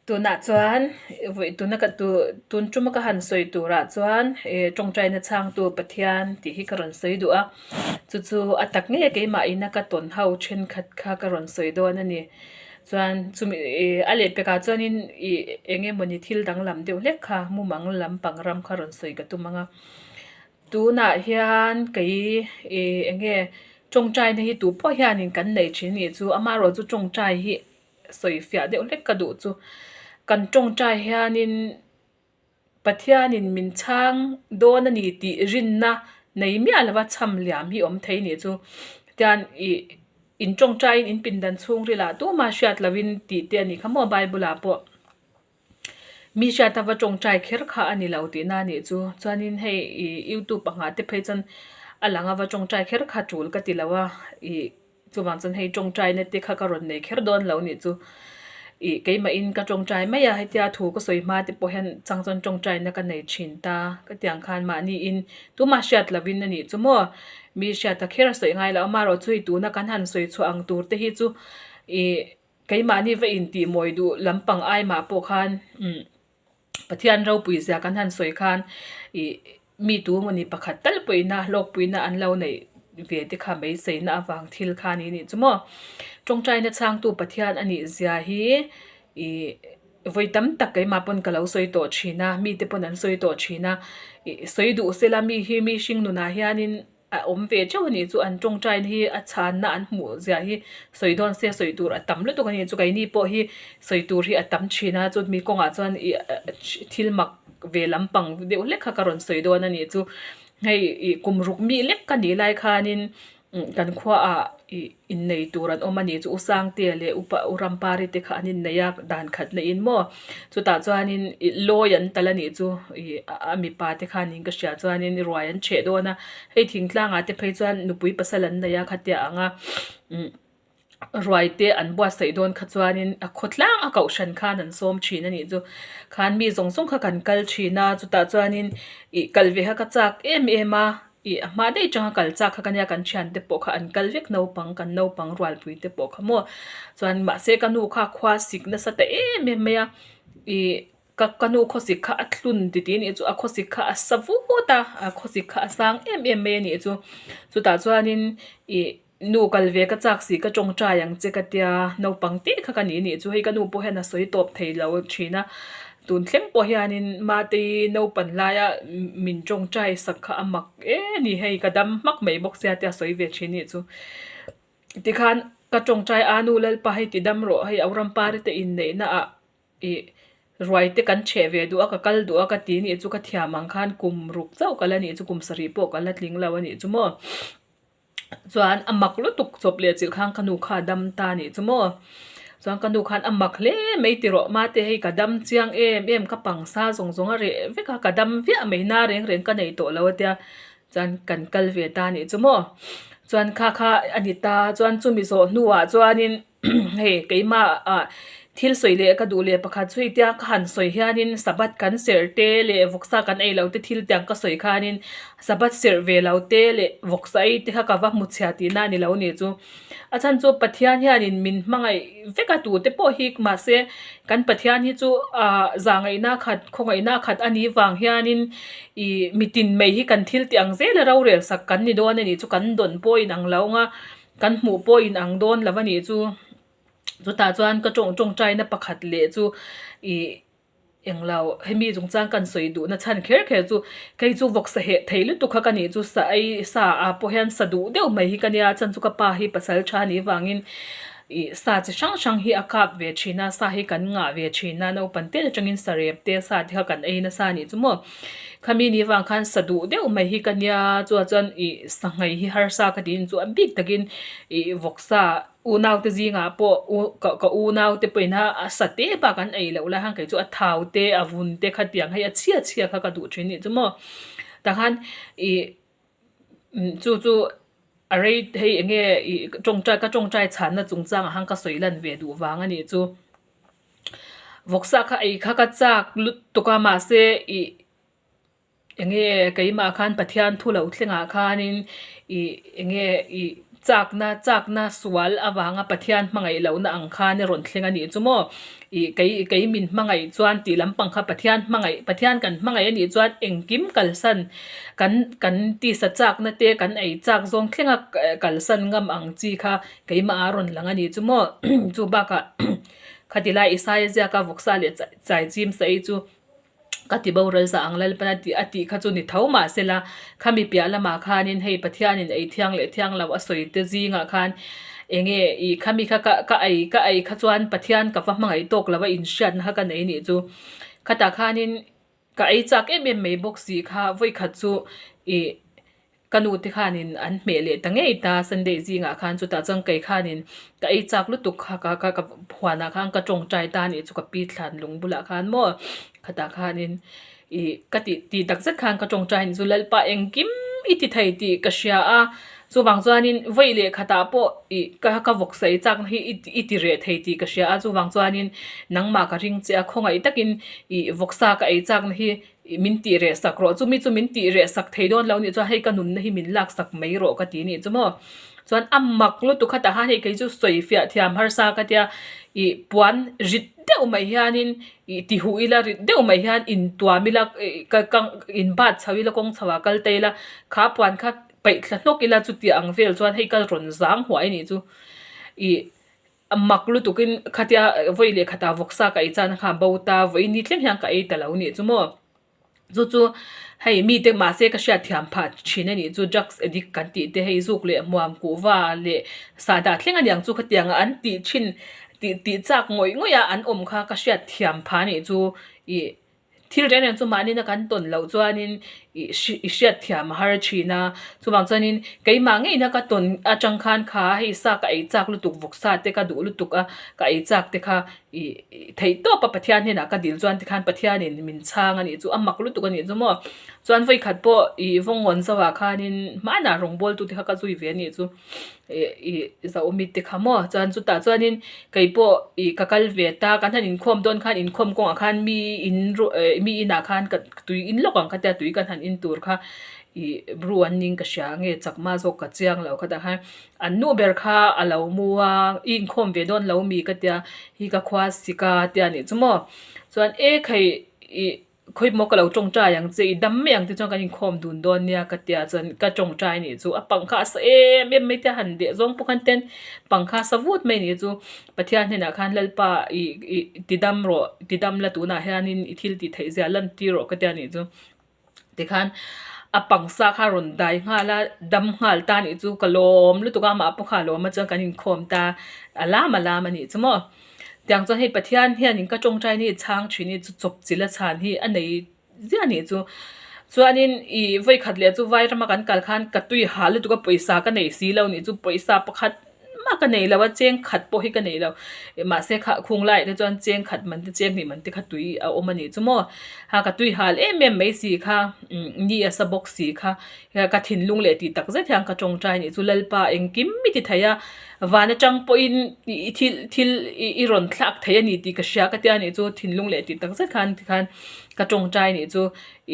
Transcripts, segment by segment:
Tunah chuan vawi tuna ka tu tun tuma ka han sawi turah chuan eh tawngtaina chhangtu Pathian tih hi ka rawn sawi duh a chu chu a tak ngei keimah ina ka tawn ho thenkhat kha ka rawn sawi dawn a ni chuan chumi ih a lehpekah chuanin ih eng emawni thil danglam deuh hlek kha mumang lampang ram kha rawn sawi ka tum ang a tunah hian kei ih eng nge tawngtaina hi tupawh hianin kan nei thin anih chu amaherawhchu tawngtai hi. sawi fiah deuh hlek ka duh chu kan tawngtai hianin Pathianin min chhang dawn a ni tih rinna nei miah lova chham liam hi awm thei nih chu tian ih in tawngtaiin in pindan chhungrilah tumah hriat lovin tih te a nih kha maw bible ah pawh. Mi hriat ava tawngtai kher kha a ni lo tihna a nih chu. Chuanin hei ih youtube angah te phei chuan a lang ava tawngtai kher kha tul ka ti lo a ih chuvang chuan hei tawngtaina te kha ka rawn nei kher dawn lo nih chu. Ih keimahin ka tawngtai mai a hetia thu ka sawi hma te pawh hian chang chuan tawngtaina ka nei thin ta ka ti ang khan mahniin tumah hriat lovin a nih chu maw. Mi hriat a kher a sawi ngai lo amaherawhchu hei tuna kan han sawi chhuah ang tur te hi chu ih. Keimahni va intih mawi duh lampang ai mah pawh khan umm Pathian ropui zia kan han sawi khan ih mi tu emawni pakhat tal pawhin a hlawkpuina an lo neih ve te kha beiseina avang thil kha a ni nih chu maw. Tawngtaina chhangtu Pathian a nih zia hi ih vawi tam tak keimah pawn ka lo sawi tawh thin a, mite pawn an sawi tawh thin a, ih sawi duh sela mi hi mi hring nunah hianin. A awm ve teuh a nih chu an tawngtaina hi a chhanna an hmuh ziah hi sawi dawn se sawi tur a tam lutuk a ni chu keini pawh hi sawi tur hi a tam thin a chumi kawngah chuan ih thil mak ve lampang deuh hlek kha ka rawn sawi dawn a nih chu hei ih kum ruk mi lek ka nih lai khanin kan khuaah ih innei tur an awm a nih chu u Sangtea leh upa u Rampari te kha an innei a dan khat na in maw chutah chuanin ih lawi an tal a nih chu ih a mipa te khanin ka hria chuanin ruai an chheh dawn a hei thingtlangah te phei chuan nupui pasal an nei a khatia ang a umm ruai te an buatsaih dawn kha chuanin a khawtlang a kohhran khan an sawm thin a nih chu khan mi zawng zawng kha kan kal thin a chutah chuanin ih kal ve kha ka chak em em a. Ih a hma daih tanga kal chak kha ka nia kan thiante pawh kha an kal vek naupang kan naupang rualpui te pawh kha maw chuan mahse ka nu kha khua sik nasa ta em em mai a ih ka ka nu khawsik kha a thlun titi anih chu a khawsik kha a sa vut a a khawsik kha a sang em em mai anih chu chutah chuanin ih Nu kal ve ka chak si ka tawngtai ang che ka tia naupang tih kha ka nih nih chu hei ka nu pawh hian a sawi tawp thei lo thin a tun thleng pawh hianin Matei naupan laia min tawngtai sak kha a mak e ni hei ka dam hmak mai bawk sia tia sawi ve thin nih chu tikhan ka tawngtai a nu Lalpa hei ti dam rawh hei Aurampari te inneihna ah ih ruai te kan chheh ve duh a ka kal duh a ka ti nih chu ka thiam ang khan kum ruk chauh ka la nih chu kum sarih pawh ka la tling lo a nih chu maw. Chuan a mak lutuk chawp leh chilh khan ka nu kha a dam ta anih chu maw. Chuan ka nu khan a mak hle mai ti rawh mate hei ka dam chiang em em ka pangsa zawng zawng a reh vek a ka dam viah mai na reng reng ka nei tawh lo a tia chuan kan kal ve ta anih chu maw. Chuan kha kha a ni ta chuan chumi zawh hnuah chuanin. Hei keimah ah thil sawi leh ka duh leh pakhat chu hei tia ka han sawi hianin sabbath kan serh te leh vawksa kan ei lo te thil tiang ka sawi khanin sabbath serh ve lo te leh vawksa ei te kha ka va hmu chhia tihna a ni lo ni chu. A chhan chu Pathian hianin min hmangaih vek a tute pawh hi mahse kan Pathian hi chu ah zahngaihna khat khawngaihna khat a nih vang hianin ih mitin mai hi kan thil tih ang zel a rorel sak kan ni dawn a nih chu kan dawn pawh a inang lo ang a. Kan hmuh pawh in ang dawn lo a nih chu. Chutah chuan ka tawng tawngtaina pakhat leh chu ih englo hemi chungchang kan sawi duhna chhan kher kher chu kei chu vawksa heh thei lutuk kha ka nih chu sa ei sa ah pawh hian sa duh deuh mai hi ka nia chhan chu ka pa hi pasal tha anih vangin ih sa chi hrang hrang hi a kap ve thin a sa hi kan ngah ve thin a naupang te atangin sarep te sa te kha kan ei nasa a nih chu maw. Khami ni vang khan sa duh deuh mai hi ka nia chuan chuan ih sanghei hi harsa ka tiin chu a bik takin ih vawksa unau te zingah pawh u ka ka unau te pawhin a a sa te bak an ei loh lai khan kei chu a thau te a vun te khatiang hei a chhia chhia kha ka duh thin nih chu maw tah khan ih chu chu a rei hei eng nge ih tawngtai ka tawngtai chhanna chungchangah khan ka sawi lan ve duh vang a nih chu. Vawksa kha ei kha ka chak lutuk a mahse ih eng nge keimah khan Pathian thu lo thlengah khanin ih eng nge ih. Chakna, chakna sual avanga Pathian hmangaih lohna ang khan i rawn thleng a nih chu maw? Ih, kei, kei min hmangaih chuan tih lampang kha Pathian hmangaih, Pathian kan hmangaih a nih chuan engkim kalsan kan, kan tisa chakna te kan ei chak zawng thlenga kalsan ngam ang chi kha keimah a rawn lang a nih chu maw? Chu bakah khatilai Isaia ziaka vawksa leh chaichim sa ei chu Ka ti boral zah ang Lalpan a tih a tih kha chu ni tho mah sela, khami piah lamah khanin hei Pathianin ei thiang leh thiang lo a sawi te zingah khan enge ih khami kha ka ka ei ka ei kha chuan Pathian ka va hmangaih tawk lo a inhriatna kha ka nei nih chu. Khatah khanin ka ei chak em em mai bawk si kha vawikhat chu ih Ka nu te khanin an hmeh leh ta ngei ta Sunday zingah khan chutah chuan kei khanin ka ei chak lutuk kha ka ka ka huanah khan ka tawngtai ta anih chu ka pi thlan lung bulah khan maw khatah khanin ih ka tih tih tak zet khan ka tawngtai anih chu Lalpa engkim i ti thei tih ka hria a chuvang chuanin vawi leh khatah pawh ih ka ka vawk sawi chakna hi i i ti reh thei tih ka hria a chuvang chuanin nangmah ka ring che a khawngaih takin ih vawksa ka ei chakna hi Ih min tih reh sak rawh chumi chu min tih reh sak thei dawn lo nih chuan hei ka nunna hi min lak sak mai rawh ka ti nih chu maw. Chuan a mak lutuk kha tah khan hei kei chu sawi fiah thiam harsa ka tia ih puan rit deuh mai hianin ih ti huh ila rit deuh mai hian intuam ila ih ka ka inbat chho ila kawng chho ah kal ta ila kha puan kha paih thla hnawk ila chuti ang vel chuan hei ka rawn zang huai nih chu ih. A mak lutukin khatia vawi leh khatah vawksa ka ei chana kha a bo ta, vawi ni thleng hian ka ei ta lo nih chu maw. Chu chu hei mite mahse ka hriat thiam phah thin a nih chu drugs addict kan tih te hei zuk leh hmuam kuhva leh sahdah thleng a niang chu khatianga an tih thin tih tih chak ngawih ngawih a an awm kha ka hriat thiam phah a nih chu ih Thil reng reng chu mahni na kan tawn loh chuanin ih i hriat thiam a har thin a, chuvang chuanin keimah ngeina ka tawn atang khan kha hei sa ka ei chak lutuk vawksa te ka duh lutuk a, ka ei chak te kha ih theih tawp a Pathian hnenah ka dil chuan tikhan Pathianin min chhang a nih chu a mak lutuk a nih chu maw. Chuan vawikhat pawh ih vawngawn zauhah khanin hmanah rawngbawltu te kha ka zui ve a nih chu. Ih ih Zaumi te kha maw chuan chutah chuanin kei pawh ih ka kal ve ta kan han inkhawm dawn khan inkhawm kawngah khan mi in ru eh mi inah khan ka tui in lawk ang kha tia tui kan han in tur kha ih bru an ning ka hria nge chakma zawk ka chiang lo khatah khan an nu ber kha a lo mu a i inkhawm ve dawn lo mi ka tia hi ka khua sika tia nih chu maw chuan e khai ih. Khawi maw ka lo tawngtai ang che, i dam mai ang te chuan kan inkhawm dun dawn nia ka tia chuan ka tawngtai nih chu a pangkha a sa em em mai te a han deh zawng pawh khan ten pangkha a sa vut mai nih chu Pathian hnenah khan Lalpa i i ti dam rawh ti dam la tunah hianin i thil tih theih zia lan tir rawh ka tia nih chu tikhan a pangsa kha a rawn dai nghal a dam nghal ta nih chu ka lawm lutuk a amah pawh kha a lawm a chuan kan inkhawm ta a lam a lam a nih chu maw. Tiang chuan hei Pathian hianin ka tawngtai hi chhang thin hi chu chawp chilh a chhan hi a nei ziah a nih chu. Chuanin ih vawi khat leh chu vai rama kan kal khan ka tui hah lutuk a pawisa ka nei si lo nih chu pawisa pakhat mah ka nei lo a cheng khat pawh hi ka nei lo mahse kha khung laiah te chuan cheng khat man te cheng hnih man te kha tui a awm a nih chu maw. Ha ka tui hal em em mai si kha ni a sa bawk si kha ka thinlung leh tih tak zet hian ka tawngtai nih chu Lalpa engkim i ti thei a. Van atang pawhin i thil thil i rawn thlak thei a ni tih ka hria ka tia nih chu thinlung leh tih tak zet khan tikhan ka tawngtai nih chu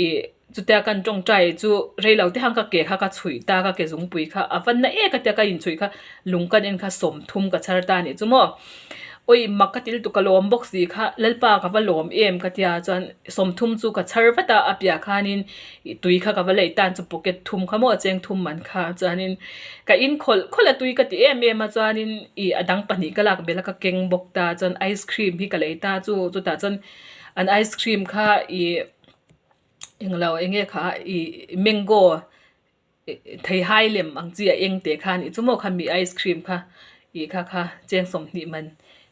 ih chutia kan tawngtai chu rei lo te khan ka ke kha ka chhuih ta ka ke zungpui kha a va na ek a tia ka inchhuih kha lung kan en kha sawmthum ka chhar ta nih chu maw awi mak ka ti lutuk ka lawm bawk si kha Lalpa ka va lawm em ka tia chuan sawmthum chu ka chhar vat a a piah khanin Ih tui kha ka va lei tan chu pocket thum kha maw cheng thum man kha chuanin ka in khawlh khawlh a tui ka ti em em a chuanin ih a dang pahnih ka lak belh a ka keng bawk ta chuan ice cream hi ka lei ta chu chutah chuan an ice cream kha ih englo eng nge kha ih mango Theihai lem ang chi a eng teh kha a nih chu maw kha mi ice cream kha ih kha kha cheng sawmhnih man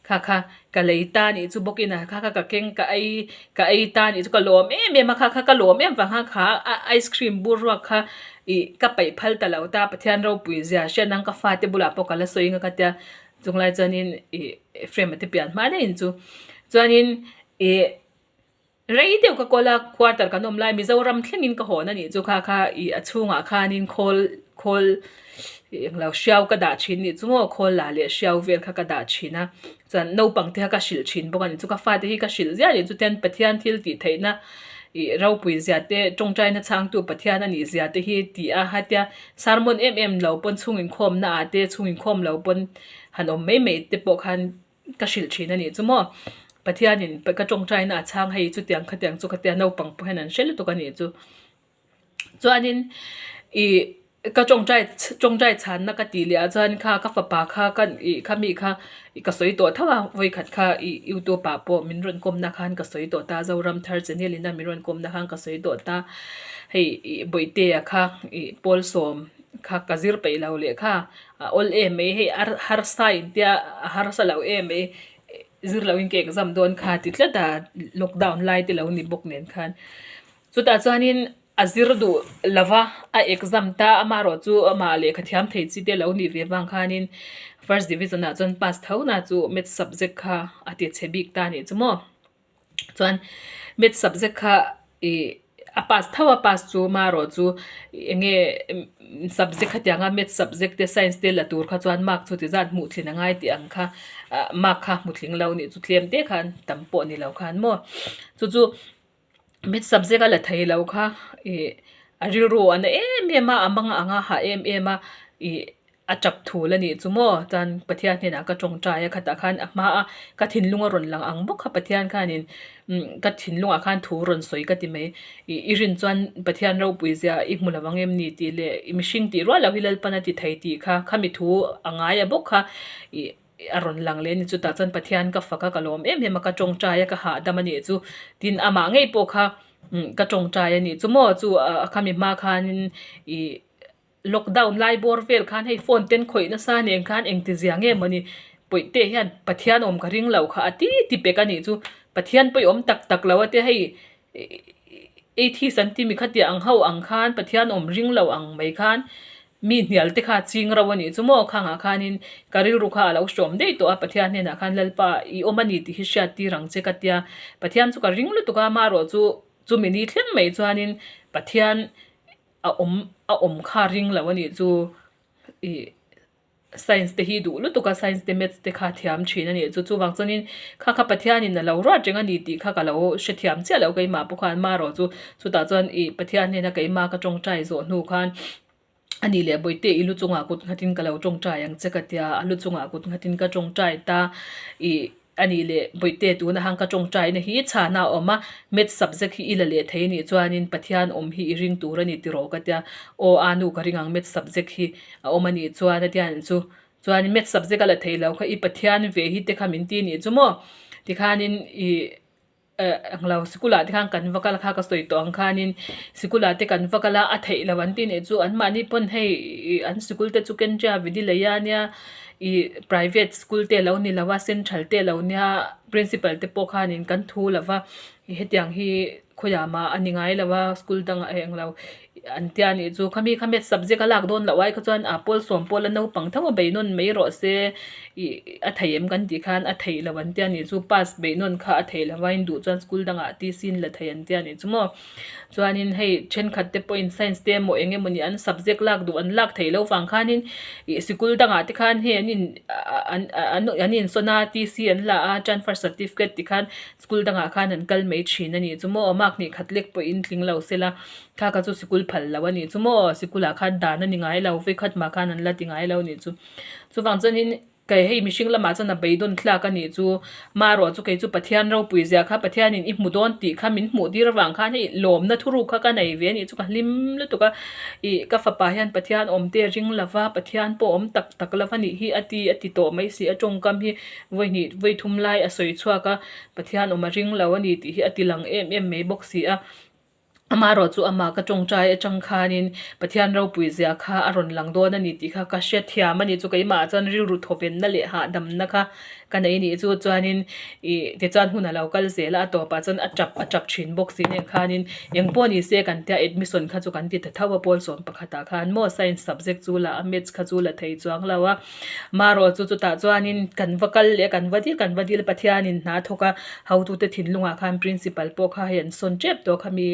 kha kha ka lei ta a nih chu bawk in a kha kha ka keng ka ei ka ei ta a nih chu ka lawm em em a kha kha ka lawm em vang khan kha a ice cream bur ruak kha ih ka paih phal ta lo ta Pathian ropui zia hriat nan ka fate bulah pawh ka la sawi ang a ka tia chunglai chuanin ih frame a te pian hma daih in chu chuanin ih. Rei deuh ka kawl a, quarter kan awm lai Mizoram thlengin ka hawn a nih chu kha kha ih a chhungah khanin khawl khawl ih englo hriau ka dah thin nih chu maw khawl lah leh hriau vel kha ka dah thin a chuan naupang te kha ka hrilh thin bawk a ni chu ka fate hi ka hrilh ziah a ni chutiang Pathian thil tih theihna. Ih ropui zia te, tawngtaina chhangtu Pathian a nih zia te hi ti a, hetia sermon em em lo pawn chhung inkhawmna ah te, chhung inkhawm lo pawn han awm mai mai te pawh khan ka hrilh thin a nih chu maw. Pathianin ka tawngtaina a chhang hei chutiang khatiang chu khatia naupang pawh hian an hre lutuk a nih chu. Chuanin ih ka tawngtai tawngtai chhanna ka tih leh ah chuan kha ka fapa kha ka ih kha mi kha ka sawi tawh tho a vawikhat kha ih youtube ah pawh min rawn kawmna khan ka sawi tawh ta Zoram thar channel in a min rawn kawmna khan ka sawi tawh ta hei ih Bawihtea kha ih pawl sawm kha ka zir peih lo leh kha a awl em mai hei a harsa in tia a harsa lo em mai zir loh in ka exam dawn kha ti tlat a lockdown lai te lo ni bawk nen khan. Chutah chuanin a zir duh lova a exam ta amaherawh chu amah lehkha thiam thei chi te lo nih ve vang khanin first division ah chuan pass tho na chu maths subject kha a ti chhe bik ta a nih chu maw. Chuan maths subject kha ih a pass tho a pass chu amaherawh chu eng nge subject khatianga maths subject te science te la tur kha chuan mark chu ti zat hmuh thlin a ngai tih ang kha ah mark kha hmu tling lo nih chu tlem te khan tam pawh ni lo khan maw chu chu. Maths subject a la thei lo kha ih a rilru a na em em a a mang ang a hah em em a ih a tap thul a nih chu maw chuan Pathian hnenah ka tawngtai a khatah khan a hma a ka thinlung a rawn lang ang bawk kha Pathian khanin umm ka thinlungah khan thu rawn sawi ka ti mai ih i rin chuan Pathian ropui zia i hmu lo ang em ni tih leh mihring tih rual loh hi Lalpan a ti thei tih kha khami thu a ngai a bawk kha ih. A rawn lang leh a ni. Chutah chuan Pathian ka fak a, ka lawm em em a, ka tawngtai a, ka hahdam a nih chu. Tin, amah ngei pawh kha ka tawngtai a nih chu maw? Chu a khami hma khanin ih lockdown lai bawr vel khan hei phone ten khawih nasa nen khan engtizia nge mawni pawihte hian Pathian awm ka ring lo kha a ti ti pek a nih chu. Pathian pawh i awm tak tak lo a tia hei atheist an timi khatiang ang ho ang khan Pathian awm ring lo ang mai khan Mi hnial te kha ching ro a nih chu maw? Khangah khanin ka rilru kha a lo hrawm daih tawh a, Pathian hnenah khan Lalpa i awm a ni tih hi hriat tir ang che ka tia. Pathian chu ka ring lutuk a, amaherawh chu chumi ni thleng mai chuanin Pathian a awm a awm kha ring lo a nih chu ih science te hi duh lutuk a, science te maths te kha thiam thin a nih chu. Chuvang chuanin kha kha Pathianin a lo ruat reng a ni tih kha ka lo hrethiam chiah lo keimah pawh khan amaherawh chu chutah chuan ih Pathian hnena keimah ka tawngtai zawh hnu khan A nih leh Bawihte i lu chungah kut nghatin ka lo tawngtai ang che ka tia, a lu chungah kut nghatin ka tawngtai ta. Ih a nih leh Bawihte tuna hang ka tawngtaina hi chhana a awm a, maths subject hi i la leh thei a nih chuanin Pathian awm hi i ring tur a ni tiraw ka tia, aw a nu ka ring ang maths subject hi a awm a nih chuan a tia chu chuanin maths subject a la thei lo kha i Pathian ve hi te kha min ti a nih chu maw tikhanin ih. Eh englo sikul ah te khan kan va kal kha ka sawi tawh ang khanin sikul ah te kan va kal a a theih loh an tih nih chu anmahni pawn hei ih an sikul te chu Kendriya Vidyalaya ania ih private school te alo ni lo a central te alo nia principal te pawh khanin kan thu lo va hetiang hi khawiah mah a ni ngai lo a school dangah eh englo An tia nih chu khami kha maths subject a lak dawn loh ai kha chuan a pawl sawm pawl a naupang tho a beihnawn mai rawh se ih a thei em kan tih khan a theih loh an tia nih chu pass beihnawn kha a theih loh a in duh chuan school dangah TC in la thei an tia nih chu maw chuanin hei thenkhat te pawhin science te emaw eng emawni an subject lak duh an lak theih loh vang khanin ih sikul dangah te khan hei an in an an insawn a TC an la a transfer certificate ti khan school dangah khan an kal mai thin a nih chu maw mark hnih khat lek pawhin tling lo sela. Thla kha chu sikul phal lo a nih chu maw? Sikulah khan dan a ni ngai lo, vekhat mah khan an la ti ngai lo a nih chu. Chuvang chuanin kei hei mihring lamah chuan a beidawn thlak a nih chu. Marawh chu kei chu Pathian ropui zia kha Pathianin i hmu dawn tih kha min hmuh tir avang khan hei lawmna thuruk kha ka nei ve a nih chu ka hlim lutuk a. Ih ka fapa hian Pathian awm te a ring lo va, Pathian pawh awm tak tak lo va nih hi a ti a ti tawh mai si a tawngkam hi vawi hnih vawi thum lai a sawi chhuak a, Pathian awm a ring lo a ni tih hi a ti lang em em mai bawk si a. Amaherawh chu amah ka tawngtai atang khanin Pathian ropui zia kha a rawn lang dawn a ni tih kha ka hrethiam a ni chu keimah chuan rilru thawvenna leh hahdamna kha ka nei nih chu chuanin ih tichuan hun a lo kal zel a a tawpah chuan a tap a tap thin bawk si nen khanin eng pawh ni se kan tia admission kha chu kan ti ta tho a pawl sawm pakhatah khan maw science subject chu la a maths kha chu la thei chuang lo a. Marawh chu chutah chuanin kan va kal leh a kan va dil kan va dil Pathianin hna thawk a hotute thinlungah khan principal pawh kha hei an sawn tep tawh khami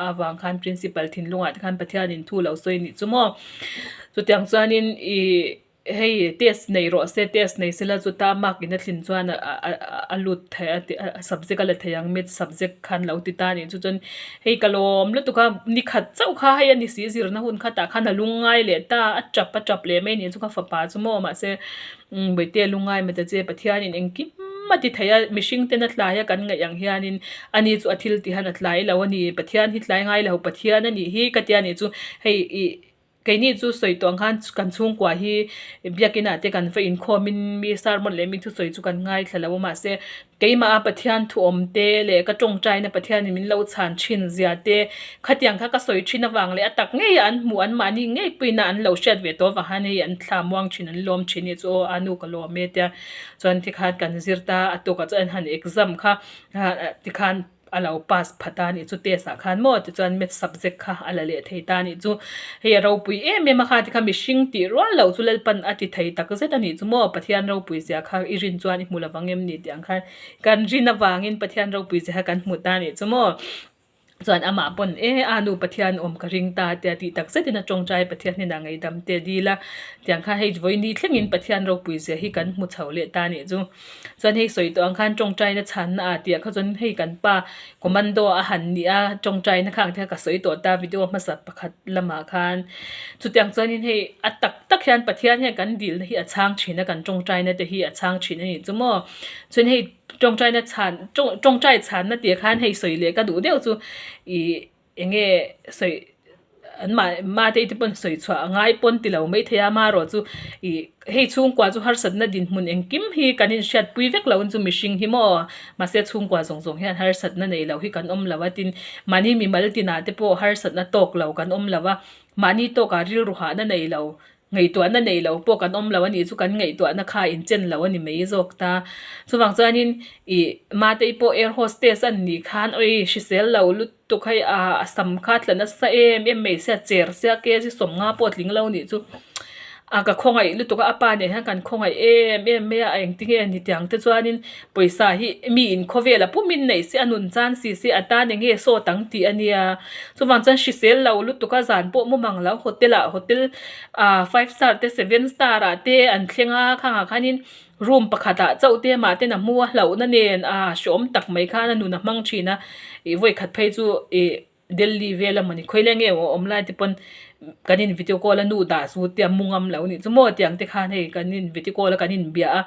avang khan principal thinlungah te khan Pathianin thu lo sawi anih chu maw chutiang chuanin ih. Hei test nei rawh se test nei sela chuta mark in a thlin chuan a lut thei a tih a subject a la thei ang maths subject khan lo ti ta a nih chu chuan hei ka lawm lutuk a nikhat chauh kha hei a ni si zirna hun khatah khan a lungngai leh ta a tap a tap leh mai a nih chu ka fapa chu maw mahse umm bawihte lungngai mah ta che Pathianin engkim a ti thei a mihring ten a tlai a kan ngaih ang hianin ani chu a thil tih han a tlai lo a ni Pathian hi tlai ngai lo Pathian a nih hi ka tia nih chu hei ih. Keini chu sawi tawh ang khan kan chhungkua hi biakin ah te kan va inkhawmin mi sermon leh mi thusawi chu kan ngaithla lo a mahse keimah a Pathian thu awm te leh ka tawngtaina Pathianin min lo chhan thin zia te khatiang kha ka sawi thin avang leh a tak ngei a an hmuh an mahni ngei puiin a an lo hriat ve tawh avang khan hei an thla muang thin an lawm thin hi chu aw a nu ka lawm e tia chuan tikhan kan zir ta a tukah chuan an han exam kha tikhan. a lo pass pha ta nih chu test ah khan maw tichuan maths subject kha a la leh thei ta nih chu hei a ropui em em a kha tikha mihring tih rual loh chu Lalpan a ti thei tak zet a nih chu maw Pathian ropui zia kha i rin chuan i hmu lovang em ni tih ang khan kan rin avangin Pathian ropui zia kha kan hmu ta nih chu maw chuan amah pawn e a nu Pathian awm ka ring ta tia tih tak zetin a tawngtai Pathian hnenah ngaihdam te a dil a tiang khan hei vawiini thlengin Pathian ropui zia hi kan hmu chho leh ta nih chu. Chuan hei sawi tawh ang khan tawngtaina chhanna ah tih ah kha chuan hei kan pa commando a han nih a tawngtaina kha ang te kha ka sawi tawh ta video hmasa pakhat lamah khan chutiang chuanin hei a tak tak hian Pathian hian kan dilna hi a chhang thin a kan tawngtaina te hi a chhang thin a nih chu maw chuan hei tawngtaina chhan tawngtai chhanna tih ah khan hei sawi leh ka duh deuh chu ih. Eng nge sawi an mah mate te pawn sawi chhuah a ngai pawn ti lo mai thei a amaherawh chu ih hei chhungkua chu harsatna dinhmun engkim hi kan inhriatpui vek lo chu mihring hi maw mahse chhungkua zawng zawng hian harsatna nei lo hi kan awm lo a tin mahni mimal tinah te pawh harsatna tawk lo kan awm lo a mahni tawkah rilru hahna nei lo Ngaihtuahna nei lo pawh kan awm lo a nih chu kan ngaihtuahna kha inchen lo a ni mai zawk ta. Chuvang chuanin ih Matei pawh air hostess a nih khan awi hrisel lo lutuk hei a sam kha tla nasa em em mai sia cher sia kg 50 pawh tling lo nih chu a ka khawngaih lutuk a a pa nen hian kan khawngaih em em mai a engtinge a ni tiang te chuanin pawisa hi mi in khawvel a pumin neih se a nun chan si se a tan enge sawt ang tih a nia. Chuvang chuan hrisel lo lutuk a zan pawh mumang lo hotel ah hotel ah five star te seven star ah te an thleng a khangah khanin room pakhat ah chauh te amah ten a hmu a hlauhna nen ah hreawm tak mai khan a nun a hmang thin a ih vawikhat phei chu ih Delhi vel a mawni khawilai nge aw awm lai te pawn kan in video call a nu dah chu te a mu ngam lo a nih chu maw tiang te khan hei kan in video call a kan inbiah a.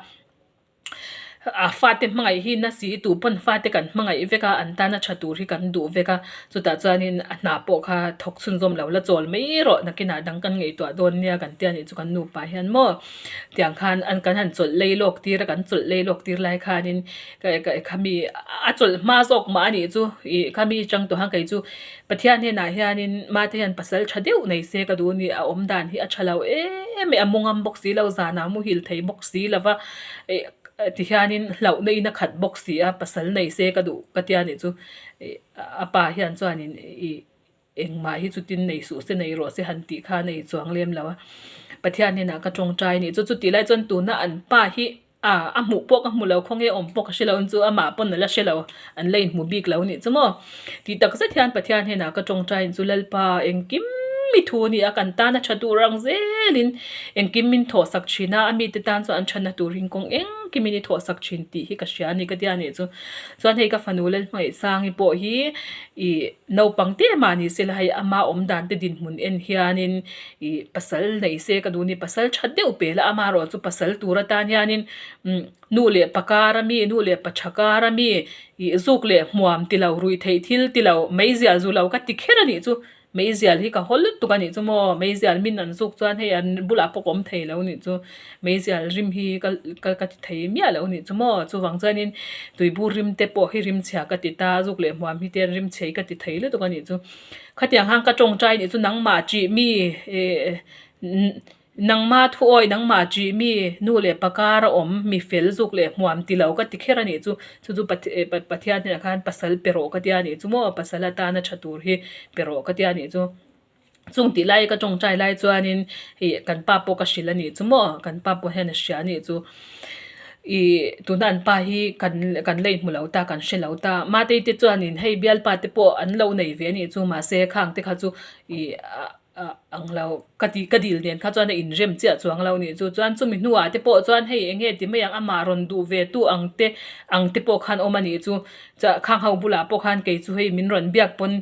A fate hmangaih hi na si tu pawn fate kan hmangaih vek a an tana tha tur hi kan duh vek a chutah chuanin a hna pawh kha thawk chhunzawm lo la chawl mai rawh nakinah dang kan ngaihtuah dawn nia kan tia nih chu kan nupa hian maw tiang khan an kan han chawlh lei lawk tir a kan chawlh lei lawk tir lai khanin khami a chawlh hma zawk mah a nih chu ih khami chang tawh khan kei chu Pathian hnenah hianin mate hian pasal tha deuh nei se ka duh a ni a awm dan hi a tha lo em em a mu ngam bawk si lo zanah muhil thei bawk si lo va ih tihianin hlauhna in a khat bawk si a pasal nei se ka duh ka tia nih chu ih a pa hian chuanin ih engmah hi chutin nei suh se nei rawh se han tih kha a nei chuang lem lo a Pathian hnenah ka tawngtai a nih chu chutih lai chuan tuna an pa hi A, a hmuh pawh ka hmu lo khawnge awm pawh ka hre lo chu amah pawn a la hre lo an la inhmu bik lo nih chu maw. Tih tak zet hian Pathian hnenah ka tawngtai chu Lalpa engkim mi thu a ni a kan tan a tha tur ang zelin engkim min thawhsak thin a a mite tan chuan an thana turin kawng engkimin i thawhsak thin tih hi ka hria a ni ka tia nih chu. Chuan hei ka fanu Lalhmangaihsangi pawh hi ih naupang te mah ni se la hei ama awm dan te dinhmun en hianin Ih pasal nei se ka duh ni pasal that deuh pe la amaherawh chu pasal tur atan hianin umm nu leh pa kar ami nu leh pa tha kar ami ih zuk leh hmuam ti lo ruih theih thil ti lo meizial zu lo ka ti kher a nih chu meizial hi ka haw lutuk a nih chu maw meizial min an zuk chuan hei an bulah pawh ka awm thei lo nih chu meizial rim hi ka ka ka ti thei miah lo nih chu maw chuvang chuanin tuibur rim te pawh hi rim chhia ka ti ta zuk leh hmuam hi te an rim chhia hi ka ti thei lutuk a nih chu. Khatiang han ka tawngtai nih chu nangmah ṭih mi eh nangma thuawi nangmah ṭih mi nu leh pa kar a awm mi fel zuk leh hmuam ti lo ka ti kher a nih chu chu chu Pathian hnenah khan pasal pe rawh ka tia nih chu maw pasal atana ṭha tur hi pe rawh ka tia nih chu chung tih lai ka tawngtai lai chuanin ih kan pa pawh ka hrilh a nih chu maw kan pa pawh hian a hria a nih chu. Ih tuna an pa hi kan kan la inhmu lo ta kan hre lo ta Matei te chuanin hei bialpa te pawh an lo nei ve a nih chu mahse khang te kha chu ih. Ah ang lo ka ti ka dil nen kha chuan a inrem chiah chuang lo nih chu chuan chumi hnuah te pawh chuan hei eng nge ti mai ang amah rawn duh ve tu ang te ang te pawh khan awm a nih chu chah khang ho bulah pawh khan kei chu hei min rawn biak pawn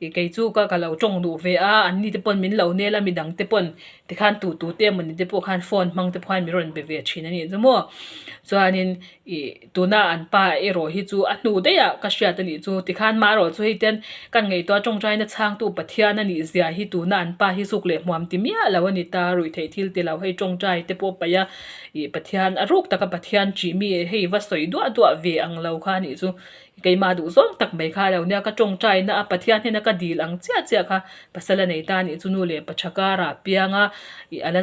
ih kei chu ka ka lo tawng duh ve a an ni te pawn min lo nel a midang te pawn tikhan tu tu te emawni te pawh khan phone hmang te pawh khan min rawn be ve thin a nih chu maw chuanin ih tuna an pa erawh hi chu a hnu daih ah ka hriat a nih chu tikhan mah erawh chu hei ten kan ngaihtuah tawngtaina chhangtu Pathian a nih zia hi tuna an pa hi zuk leh hmuam ti miah lo a ni ta ruih theih thil ti lo hei tawngtai te pawh paih a ih Pathian a ruk taka Pathian tih mi hei va sawi duah duah ve ang lo kha a nih chu keimah duh zawng tak mai kha a lo nia ka tawngtaina a Pathian hnena ka dil ang chiah chiah kha Pasal a nei ta anih chu nu leh pa tha karah piang a, ih a la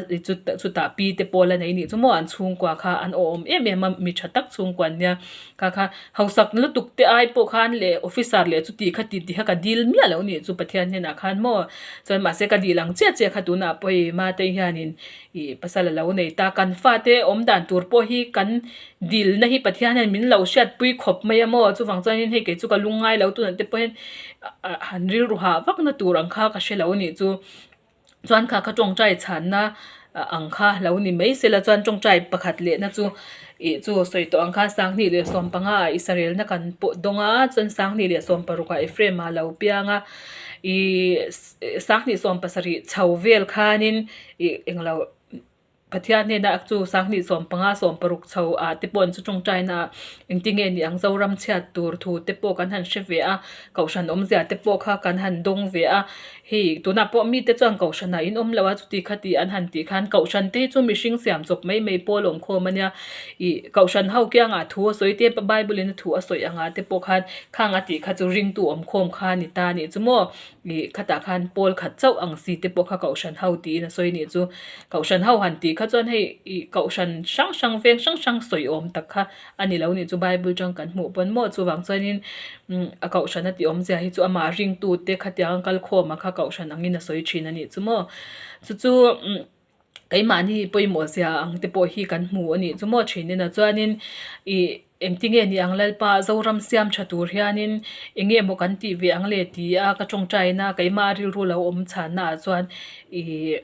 chutah pi te pawh la nei anih chu maw an chhungkua kha an awhawm em em a, mi tha tak chhungkua an nia. Kha kha hausak lutuk te ai pawh khan leh officer leh chuti kha ti ti kha ka dil miah loh anih chu Pathian hnenah khan maw. Chuan mahse ka dil ang chiah chiah kha tunah pawh hei Matei hianin ih pasal a lo nei ta, kan fate awm dan tur pawh hi kan dilna hi Pathian hian min lo hriatpui khawp mai a maw chuvang chuanin hei kei chu ka lungngai lo tunah te pawh hian han rilru hah vak na tur ang kha ka hre lo a nih chu chuan kha kha tawngtai chhanna ang kha lo ni mai sela chuan tawngtai pakhat lehna chu ih chu sawi tawh ang khan sanghnih leh sawmpanga ah Israel na kan pawh dawng a chuan sanghnih leh sawmparuk ah Ephraim ah a lo piang a ih sanghnih sawmpasarih chho vel khanin ih englo. Pathian hnenah chu sanghnih 15 16 chho ah te pawh an chu tawngtaina ah engtinge ni ang Zoram chhiat tur thu te pawh kan han hre ve a, Kohhran awmzia te pawh kha kan han dawng ve a, hei tunah pawh mite chuan Kohhran ah in awm lo a chuti kha tih an han tih khan Kohhran te hi chu mihring siam chawp mai mai pawl awm khawm a nia, ih Kohhran ho kiangah thu a sawi te Bible in a thu a sawi angah te pawh khan khang a tih kha chu ringtu awm khawm kha a ni ta a nih chu maw. Ih khatah khan pawl khat chauh ang si te pawh kha kohhran ho tiin a sawi a nih chu. Kohhran ho han tih kha chuan hei ih kohhran hrang hrang veng hrang hrang sawi awm tak kha a ni lo a nih chu bible tang kan hmuh pawn maw chuvang chuanin umm a kohhran a tih awmzia hi chu amah ringtu te khatiang kal khawm a kha kohhran angin a sawi thin a nih chu maw. Chu chu umm. Keimahni pawimawh zia ang te pawh hi kan hmu a nih chu maw thin ina chuanin ih engtinge ni ang Lalpa Zoram siam tha tur hianin eng nge maw kan tih ve ang le ti a ka tawngtaina keimah rilru lo awm chhanna ah chuan ih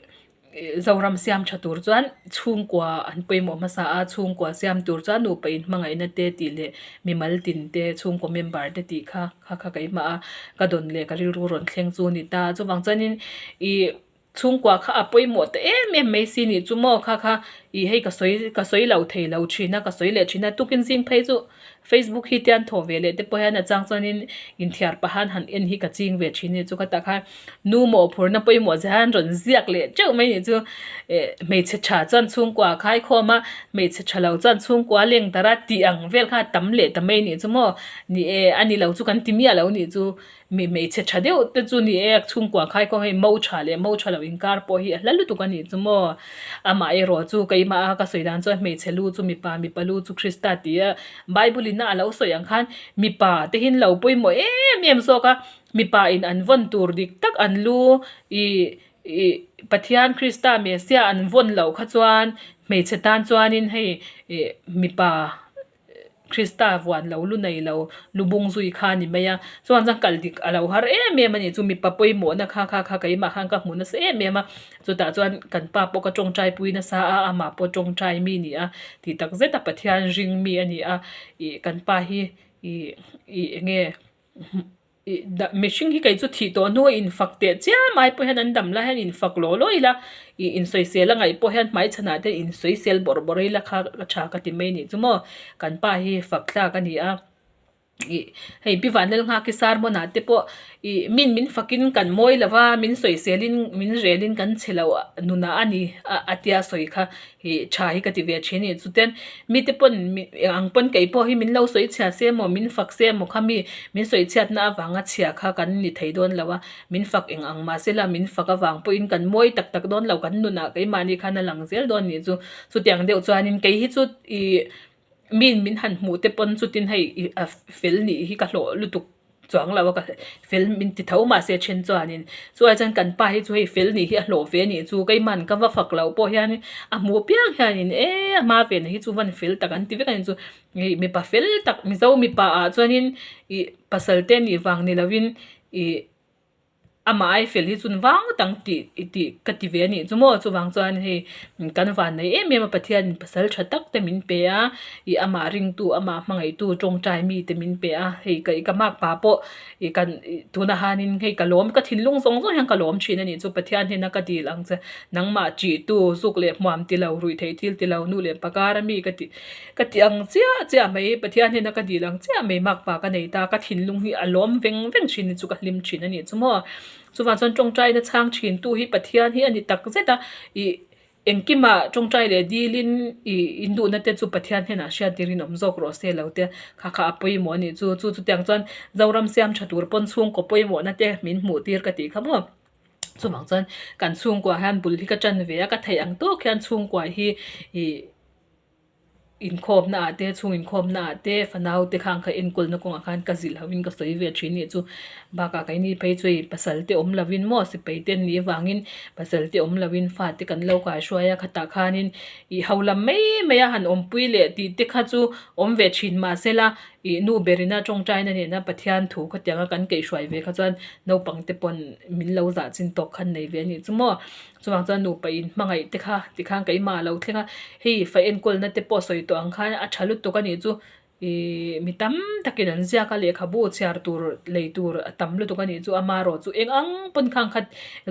Zoram siam tha tur chuan chhungkua an pawimawh hmasa a chhungkua siam tur chuan nupa inhmangaihna te tih leh mimal tin te chhungkaw member te tih kha kha kha keimah a ka dawn leh ka rilru rawn thleng chu a ni ta chuvang chuanin ih. Chhungkua kha a pawimawh ta em em mai si nih chu maw kha kha ih hei ka sawi ka sawi lo thei lo thin a ka sawi leh thin a tukin zing phei chu facebook hi tian thaw ve leh te pawh hian a chang chuanin inthiar pahan han en hi ka ching ve thin a ni chu khatah khan nu mawhphurna pawimawh zia hian rawn ziak leh teuh mai nih chu eh hmeichhe tha chuan chhungkua a khaikhawm a hmeichhe tha lo chuan chhungkua a leng darh a tih ang vel kha a tam leh ta mai nih chu maw ni e a ni lo chu kan ti miah lo nih chu. Mi hmeichhe tha deuh te chu ni e, chhungkua khai kawng hei mo tha leh mo tha lo inkar pawh hi a hla lutuk a nih chu maw. Amah erawh chu keimah a ka sawi dan chuan hmeichhe lu chu mipa, mipa lu chu Krista tih a Bible in a a lo sawi ang khan mipa te hi an lo pawimawh em em zawk a, mipa in an vawn tur dik tak an lu ih ih Pathian Krista Messiah an vawn loh kha chuan hmeichhe tan chuanin hei ih mipa. Krista vuan lo, lu nei lo, lu bung zui kha a ni mai a. Chuan chuan kal dik a lo har em em a ni. Chu mipa pawimawhna kha kha kha keimah khan ka hmu nasa em em a. Chutah chuan kan pa pawh ka tawngtai pui nasa a, amah pawh tawngtai mi a ni a. Tih tak zet a Pathian ring mi a ni a. Ih kan pa hi ih ih eng nge. Ih dah mihring hi kei chu thih tawh hnu a infak teh chiam ai pawh hian an dam lai hian infak law law ila ih insawisel a ngaih pawh hian hmaichhanah te insawisel bawrh bawrh ila kha ka tha ka ti mai nih chu maw kan pa hi fak thlak a ni a ih hei pi vanlal nghak hi sermon ah te pawh ih min min fakin kan mawi lo va min sawiselin min relin kan chhe loh nunah a ni a tia sawi kha. Ih tha hi ka ti ve thin a ni chuten mite pawn eng ang pawn kei pawh hi min lo sawi chhia se emaw min fak se emaw kha mi min sawi chhiatna avanga chhia kha kan ni thei dawn lo a min fak eng ang mahse la min fak avang pawhin kan mawi tak tak dawn lo kan nunah keimahni khan a lang zel dawn nih chu chutiang deuh chuanin kei hi chu ih min min han hmuh te pawn chutin hei ih a fel nih hi ka hlawh lutuk. Chuang lo a ka fel min ti tho mahse then chuanin chuai chuan kan pa hi chu hei fel nih hi a hlawh ve anih chu keimahn ka va fak loh pawh hianin a hmuh piang hianin e a hma ve na hi chu van fel tak an ti vek a ni chu ih mipa fel tak mizo mipa ah chuanin ih pasal te nih vang ni lovin ih. Amah ai fel hi chun vang ngawt ang tih tih ka ti ve a nih chu maw? Chuvang chuan hei kan van nei em em a Pathian in pasal tha tak te min pe a, ih amah ringtu amah hmangaihtu tawngtai mi te min pe a, hei ka ka makpa pawh ih kan ih tunah hianin hei ka lawm ka thinlung zawng zawng hian ka lawm thin a nih chu Pathian hnena ka dil ang che nangmah tihtu zuk leh hmuam ti lo ruih theih thil ti lo nu leh pakar ami ka tih Ka ti ang chiah chiah mai, Pathian hian a ka dil ang chiah mai makpa ka nei ta, ka thinlung hi a lawm veng veng thin ni chu ka hlim thin a nih chu maw. Chuvang chuan tawngtaina chhang thin tu hi Pathian hi a ni tak zet a, ih engkimah tawngtai leh dilin ih in duhna te chu Pathian hnenah hriat tirin awm zawk rawh se lo te kha kha a pawimawh a nih chu. Chu chutiang chuan Zoram siam tha tur pawn chhungkaw pawimawhna te min hmuh tir ka tih kha maw. Chuvang chuan kan chhungkua hian bul hi ka tan ve a, ka theih ang tawk hian chhungkua hi ih. Inkhawmna ah te chhung inkhawmna ah te fanau te khang kha enkawlna kawngah khan ka zilh ho in ka sawi ve thin nih chu bakah keini phei chu hei pasal te awm lovin maw sipai te an nih avangin pasal te awm lovin fate kan lo kaihruai a khatah khanin ih ho lam mai mai a han awmpui leh tih te kha chu awm ve thin mahsela ih nu berina tawngtaina nena Pathian thu khatianga kan kaihhruai ve kha chuan naupang te pawn min lo zah chin tawk khan nei ve a nih chu maw. Chuvang chuan nupa in hmangaih te kha tikhan keimah a lo thleng a, hei fa enkawlna te pawh sawi tawh ang khan a tha lutuk a nih chu ihh mi tam takin an ziak a lehkhabu chhiar tur lei tur a tam lutuk a nih chu amaherawh chu eng ang pawn khang khat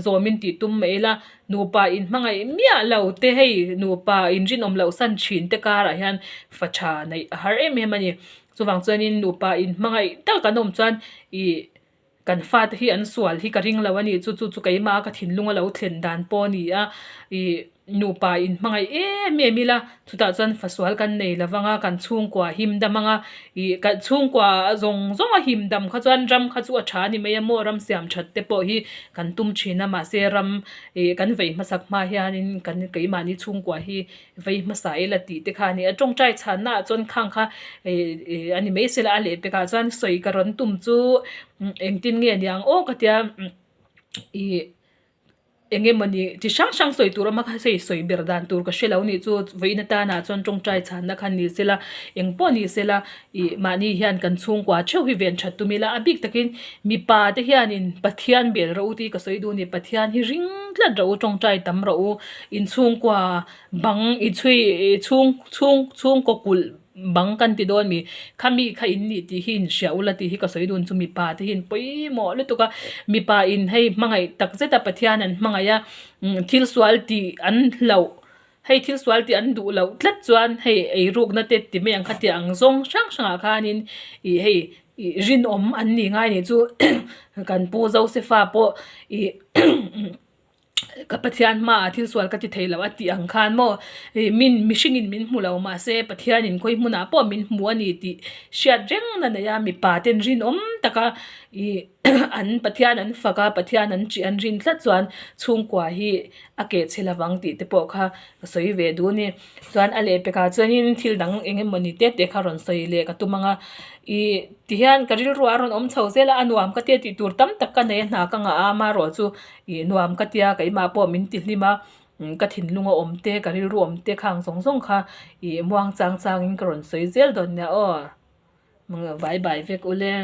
zawmin tih tum mai ila nupa in hmangaih miah lo te hei nupa in rinawm loh san thin te karah hian fa tha neih a har em em a ni. Chuvang chuanin nupa in hmangaih tak an awm chuan ihh Kan fate hi an sual hi ka ring lo a ni, chu chu chu keimah ka thinlung a lo thlen dan pawh a ni a, ih nupa in hmangaih em em ila chutah chuan fasual kan nei lo vang a, kan chhungkua him dam ang a, ih kan chhungkua zawng zawng a him dam kha chuan ram kha chu a tha a ni mai a maw, ram siam that te pawh hi kan tum thin a mahse ram ih kan vei hmasak hma hianin kan keimahni chhungkua hi Vei hmasa ila tih te kha a ni a, tawngtai chhanna ah chuan khang kha ih a ni mai sela a leh pekah chuan sawi ka rawn tum chu engtin nge niang aw ka tia ih eng emawni chi hrang hrang sawi tur awm a kha hei sawi ber dan tur ka hre lo nih chu vawiin atana chuan tawngtai chhanna kha ni sela eng pawh ni sela ih mahni hian kan chhungkua theuh hi ven that tum ila a bik takin mipa te hianin Pathian bel rawh u tih ka sawi duh a ni Pathian hi ring tlat rawh u tawngtai tam rawh u. Inchhungkua bang i chhui i chhung chhung chhungkaw kulh bang kan ti dawn mi khami kha in nih tih hi in hria ula tih hi ka sawi dun chu mipa te hi in pawimawh lutuk a mipa in hei hmangaih tak zet a Pathian an hmangaih a thil sual tih an hlauh hei thil sual tih an duh loh tlat chuan hei eirukna te ti mai ang kha tih ang zawng hrang hrangah khanin ih hei ih rinawm an nih ngai nih chu kan pu Josefa pawh ih. Ka Pathian hmaah thil sual ka ti thei lo a tih ang khan maw ih min mihringin min hmu lo mahse Pathianin khawi hmunah pawh min hmu a ni tih hriat reng na nei a mipa ten rinawm taka ih an Pathian an fak a Pathian an ṭih an rin tlat chuan chhungkua hi a keh chhe lovang tih te pawh kha ka sawi ve duh a ni. Chuan a lehpekah chuanin thil dang eng emawni te te kha rawn sawi leh ka tum ang a ih tihian ka rilruah a rawn awm chho zel a a nuam ka tia tih tur tam tak ka nei a hna ka ngah a amaherawh chu ih nuam ka tia keimah pawh min ti hlim a ka thinlung a awm te ka rilru awm te khang zawng zawng kha ih muang chang changin ka rawn sawi zel dawn nia aw vai bai vek ule.